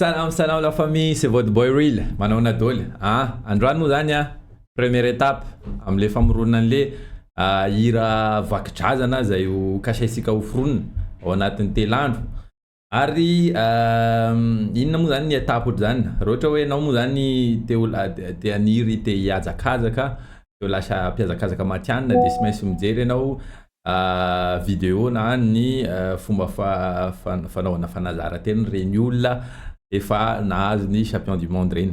Salam salam la famille, c'est votre boy Real, manahoana daholo a! Androany moa zany a, première étape amle famoronana anle hira vaki-drazana zay ho kasaintsika ho foronina ao anatin'ny telo andro, ary inona moa zany ny étape ohatr'izany, raha ohatra hoe enao moa zany te ho te haniry te hihazakazaka, te ho lasa mpihazakazaka matihanina de tsy maintsy mijery enao Video na ny fomba fanaovana fanazaran-tena ireny olona efa nahazo ny champion du monde ireny.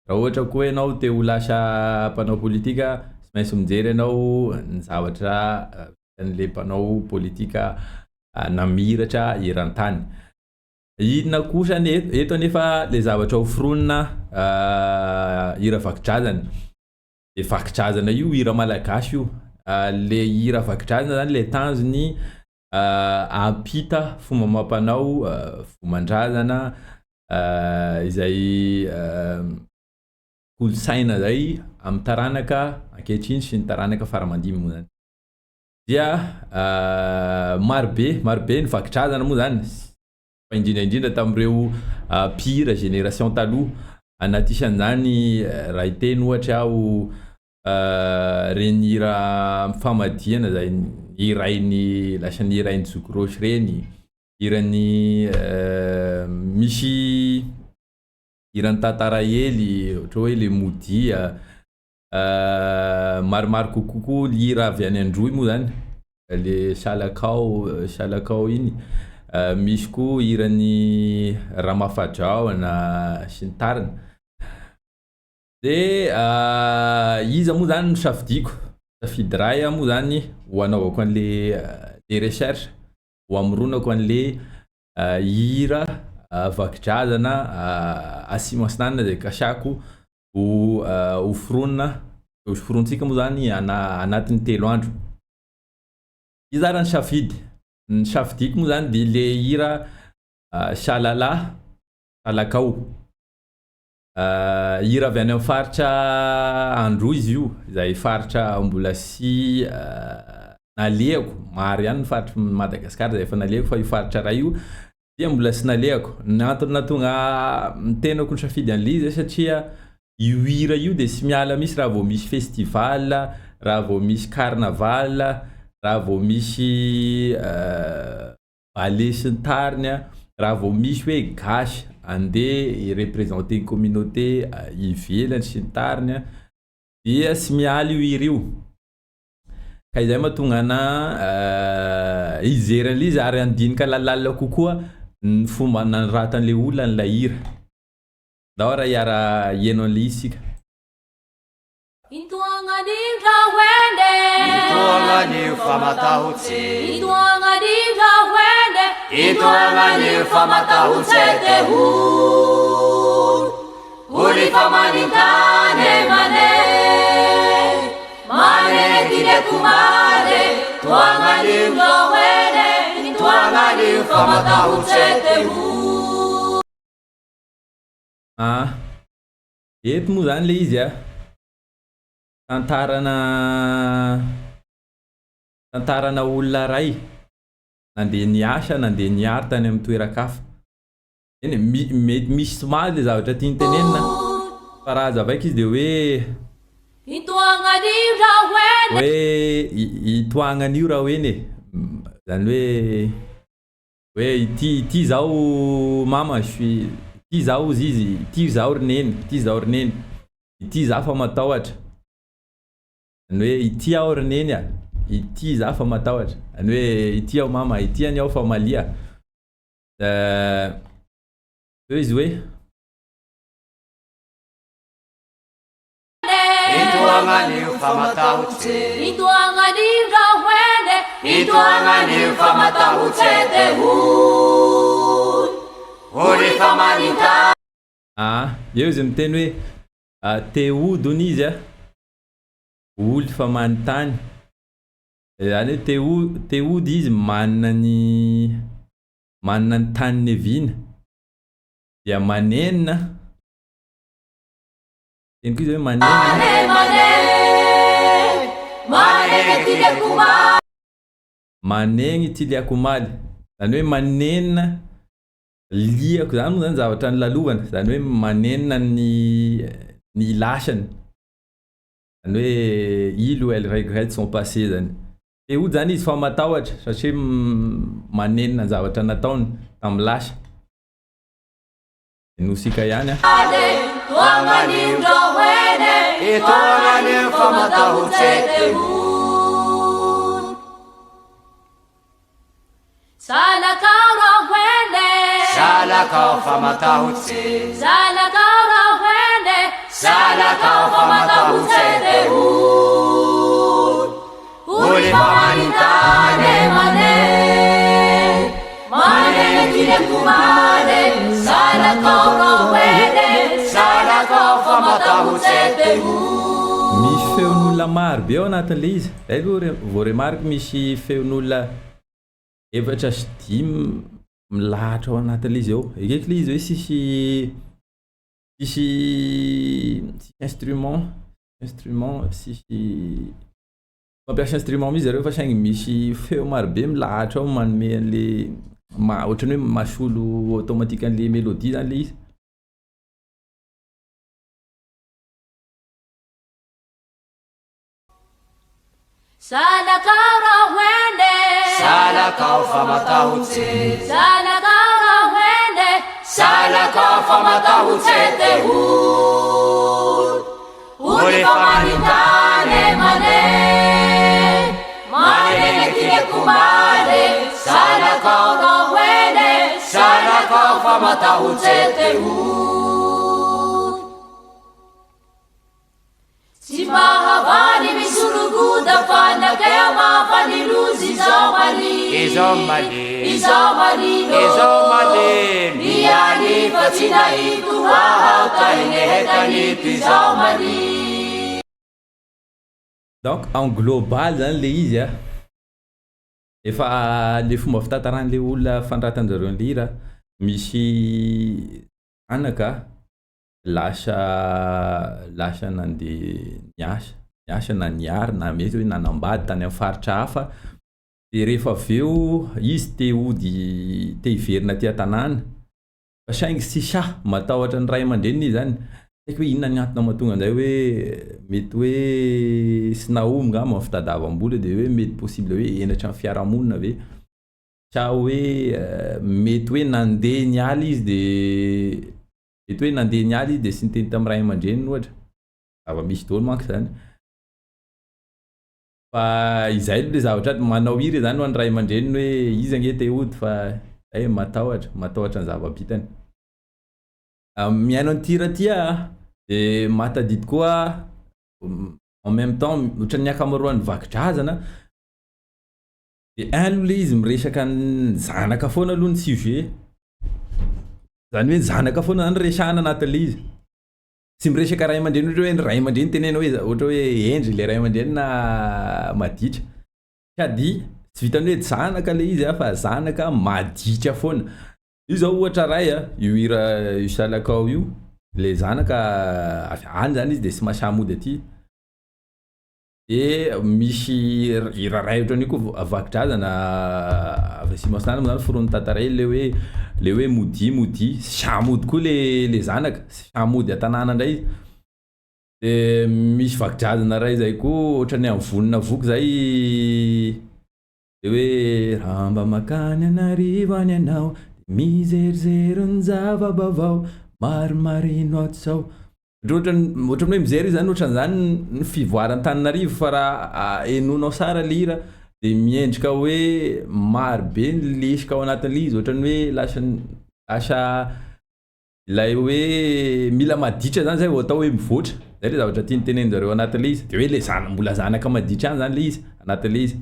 Raha ohatra koa ianao te ho lasa mpanao politika, tsy maintsy mijery ianao ny zavatra vitan'ilay mpanao politika namiratra eran-tany. Inona kosa eto anefa ilay zavatra ho foronina hira vaki-drazana. Le vaki-drazana io hira malagasy io, le hira vaki-drazana zany le tanjony hampita fomba amam-panao, fomban-drazana izay kolontsaina zay amin'ny taranaka ankehitriny sy ny taranaka fara aman-dimby moa zany. Dia marobe marobe ny vaki-drazana moa zany fa indrindra indrindra tamin'ireo mpihira génération taloha, anaty isan'izany raha hiteny ohatra aho reny hira famadihana zay nihirain'i lasa nihirain'i Zoky Rossy reny, hiran'i misy hiran'i Tantara Hely ohatra hoe le modia, Maromaro kokoa koa ny hira avy any Androy moa zany, le Salakao Salakao iny, misy koa hiran'i Ramafadrahona sy ny tariny. De iza moa zany no safidiako? Safidy iray aho moa zany ho hanaovako an'le le recherche, ho hamoronako an'le hira vaki-drazana Atsimo Atsinanana zay kasako ho ho foronina, ho forontsika moa zany anatin'ny telo andro. Iza ary ny safidy? Ny safidiko moa zany de le hira Shalala Salakao. Hira avy any amin'ny faritra Androy izy io, izay faritra mbola sy nalehako, maro ihany ny faritry Madagasikara izay efa nalehako fa io faritra iray io dia mbola tsy nalehako. Ny antony nahatonga ny tenako nisafidy an'ilay izy satria io hira io dia tsy miala mihitsy raha vao misy festival, raha vao misy carnaval, raha vao misy ballet sy ny tariny, raha vao misy hoe gasy andeha hi-representer ny communauté ivelany sy ny tariny dia tsy miala io hira io. Ka izay mahatonga ana hijery an'ilay izy ary handinika lalindalina kokoa ny fomba nanoratan'ilay olona an'ilay hira. Ndao ary hiara hihaino an'ilay izy isika. Ah, eto moa zany le izy a, tantarana tantarana olona ray nandeha niasa nandeha niary tany amin'ny toeran-kafa. Eny e, mety misy tsy mahazo le zavatra tiany tenenina fa raha hazavaiko izy de hoe hoe itoagnan'io raha hoeny e, zany hoe hoe ity ity zaho mama je suis ity zaho hozy izy, ity zaho ry neny, ity zaho ry neny, ity za fa matahotra, zany hoe ity aho ry neny a, ity za fa matahotra, zany hoe ity aho mama, ity anie aho fa malia. Teo izy hoe. Ah, eo izy miteny hoe te hody hono izy a, oly fa manontany, zany hoe te ho- te hody izy manana ny manana ny tany niaviana dia manenina, teny koa izy hoe manenina. Manegny ty liako omaly, zany hoe manenina. Liako izany moa izany zavatra nilalovana, izany hoe manenina ny ny lasany. Izany hoe il ou elle regrette son passé izany. Te hody izany izy fa matahotra satria manenina ny zavatra nataony tamin'ny lasa. Henoisika ihany an. Misy feon'olona maro be ao anatin'ilay izy. Zay aloha vao remarque misy feon'olona efatra sy dimy milahatra ao anatin'ilay izy ao. Ekeko ilay izy hoe tsisy tsisy tsisy instrument instrument tsisy Mampiasa instrument mihitsy zareo fa saingy misy feo marobe milahatra ao manome an'le ma- ohatran'ny hoe mahasolo automatique an'le mélodie zany le izy. Zanakao Rahoene. Zanakao fa matahotse. Zanakao Rahoene. Zanakao fa matahotse te hody. Ony fa manintane mane Manene tiako mane Zanakao Rahoene Zanakao fa matahotse te hody Tsy mahavany misologoda fa nakea mafany lozy izao mali Izao mali Izao malino Izao malino Niany fa tsy nahito aho tahinehetanito izao mali. Donc en global zany le izy a, efa le fomba fitantaran'le olona fandratan-jareo an'le hira, misy zanaka lasa lasa nandeha niasa, niasa na niary na mety hoe nanambady tany amin'ny faritra hafa, de rehefa avy eo izy te hody te hiverina aty an-tanàna fa saingy tsy sahy, matahotra ny ray aman-dreniny izy zany, tsy haiko hoe inona ny antony mahatonga an'izay hoe mety hoe tsy nahomby angamba ny fitadiavam-bola de hoe mety possible hoe henatra ny fiarahamonina ve? Sa hoe mety hoe nandeha niala izy de mety hoe nandeha niala izy de tsy niteny tamin'ny ray aman-dreniny ohatra, zava-misy daholo manko zany. Fa izay aloha le zavatra manao hira zany ho an'ny ray aman-dreniny hoe izy ange te hody fa zay matahotra, matahotra ny zava-bitany. Mihaino an'ity hira ty aho de mahatadidy koa en même temps ohatran'ny ankamaroan'ny vaki-drazana De un aloha le izy miresaka ny zanaka foana aloha ny sujet, zany hoe ny zanaka foana zany resahana anatin'le izy, tsy miresaka ray aman-dreny ohatra hoe ny ray aman-dreny tenenina hoe ohatra hoe hendry le ray aman-dreny na maditra, sady tsy vitan'ny hoe zanaka le izy a fa zanaka maditra foana, io zao ohatra ray a, io hira io salakao io, le zanaka avy any zany izy de tsy mahasahy mody aty. De misy hira ray ohatran'io koa vako-drazana avy Atsimo Atsinanana moa zany foronon'i Tantara iny le hoe le hoe modia modia, sahy mody koa le le zanaka, sahy mody an-tanàna ndray izy. De misy vako-drazana ray zay koa ohatran'ny amin'ny vonona voky zay le hoe raha mba mankany an'Arivo any ianao de mizerizery ny zava-baovao, marimarino ato zao. Ohatrohatran'ny ohatran'ny hoe mijery izy zany ohatran'izany ny fivoaran'Antananarivo fa raha henoinao tsara le hira de miendrika hoe maro be ny lesoka ao anatin'le izy ohatran'ny hoe lasa lasa ilay hoe mila maditra zany zay vao atao hoe mivoatra, zay le zavatra tiany tenenin-jareo anatin'le izy, de hoe le zana- mbola zanaka maditra ihany zany le izy anatin'le izy.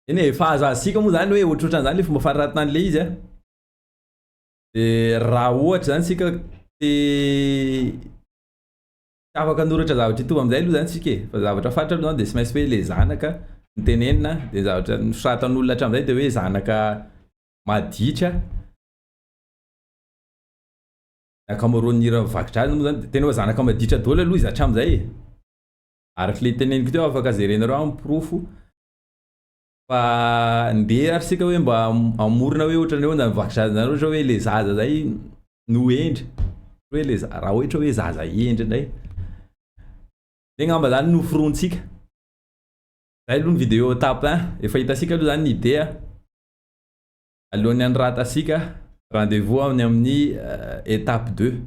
Eny e, efa azoazontsika moa zany hoe ohatrohatran'izany le fomba fanoratana an'le izy a. De raha ohatra zany tsika te tsy afaka hanoratra zavatra hitovy am'zay aloha zany tsika e, fa zavatra fantatra aloha zany de tsy maintsy hoe le zanaka no tenenina de zavatra nosoratan'olona hatramin'izay de hoe zanaka maditra, ny ankamaroan'ny hira vaky-drazana moa zany de tena hoe zanaka maditra daholo aloha izy hatramin'izay e, arak'le teneniko teo afaka jerenareo amin'ny porofo. Fa ndeha ary sika hoe mba hamorona hoe ohatran'ny hoe zany vaky-zaza zany, ohatra hoe le zaza zay no hendry, hoe le raha ohatra hoe zaza hendry indray de ngamba zany no forontsika zay aloha ny vidéo étape 1. Efa hitasika aloha zany ny idée alohan'ny anoratasika. Rendez-vous amin'ny étape 2.